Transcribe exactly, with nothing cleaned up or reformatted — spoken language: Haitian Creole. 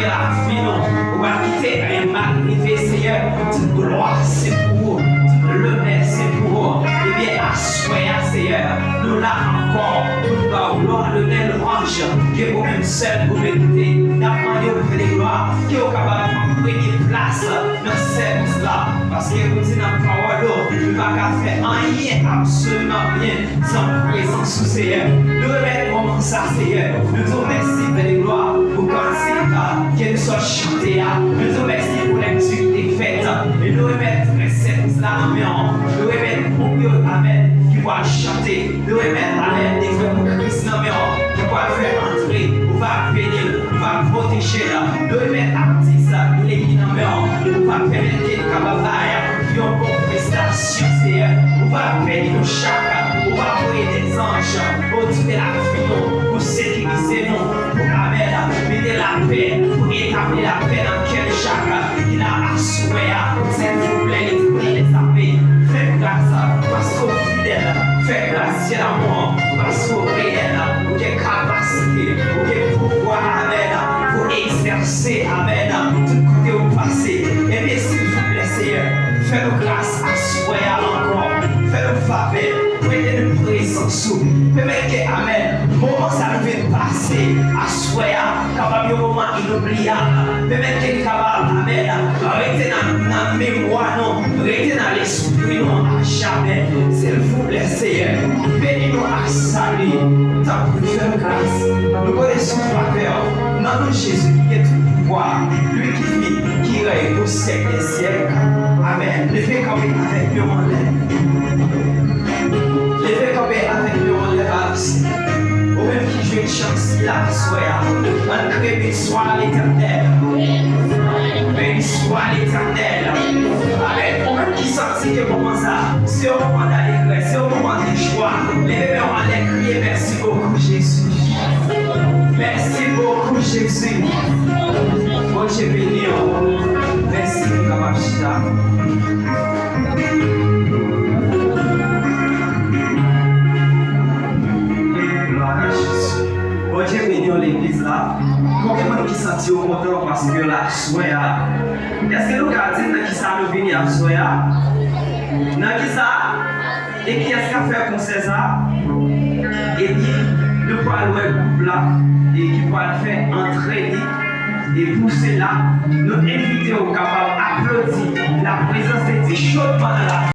lavi nou. Ou pa kite anyen mal rive, Seyè. Tout glwa se pou ou, tout lonè se pou ou. Ebyen, aswè a, Seyè, nou la ankò pou n ba w glwa, lonè, lwanj ke ou menm sèl ou merite. N ap mande w, Pè de glwa, ke w kapab pran premye plas nan sèvis la, paske ou di nan pawòl ou, nou pa ka fè anyen, absoliman anyen, san prezans ou, Seyè. Nou remèt moman sa, Seyè. Nou di w mèsi, Pè de glwa, pou kantik ke nou sot chante a. Nou di w mèsi pou lèkti ki te fèt. E nou remèt prensèp la nan men w. Nou remèt gwoup yo, amèn, ki pral chante. Nou remèt, amèn, Egzanp Kris nan men w, ki pral fè antre. Ou va beni l, ou va pwoteje l. Nou remèt atis Leyi nan men w. Ou va pèmèt ke li kapab bay yon bon prestasyon, Seyè. Ou va beni nou chak. Ou va voye de zanj otou de lavi nou pou sekirize nou, pou, amèn, mete lapè, pou etabli lapè nan kè nou chak ki la aswè a. Silvouplè, Letènèl dèzame, fè gras, paske w fidèl. Fè gras, syèl amou, paske w reyèl. Ou gen kapasite, ou gen pouvwa, amèn, pou egzèse, amèn, tout kote ou pase. Ebyen, silvouplè, Seyè, fè nou gras aswè a ankò. Fè nou favè, prete nou prezans ou. Pèmèt ke, amèn, moman sa nou vin pase aswè a kapab yon moman inobliyab. Pèmèt ke li kapab, amèn, rete nan, nan memwa nou, rete nan lespri nou a jamè. Silvouplè, Seyè, beni nou ak sali. Tanpri, fè nou gras. Nou konnen sou favè w. Nan non Jezi ki gen tout pouvwa, li ki viv, ki rèy pou syèk dè syèk. Amèn. Leve kanpe avèk men w anlè. Leve kanpe avèk men w anlè, ba l, Seyè. Ou menm ki jwenn chans sila aswè a, ann kriye, Béni soit l'Éternel. Béni soit l'Éternel. Amèn. Ou menm ki santi ke moman sa, se yon moman dalegrès, se yon moman de jwa, leve men w anlè, kriye, Mèsi bokou, Jezi. Mèsi bokou, Jezi. Bondye beni w. Mèsi, nou kapab chita. Glwa a Jezi. Bondye beni w, legliz la. Konbyen moun ki santi yo kontan paske yo la aswè a? Èske nou ka di m nan kisa nou vini aswè a? Nan kisa? E kiyès k ap fè konsè sa? Epi, nou pral wè gwoup la, e ki pral fè antre li. E pou sela, nou envite w kapab aplodi la prezans de Dye chodman nan la.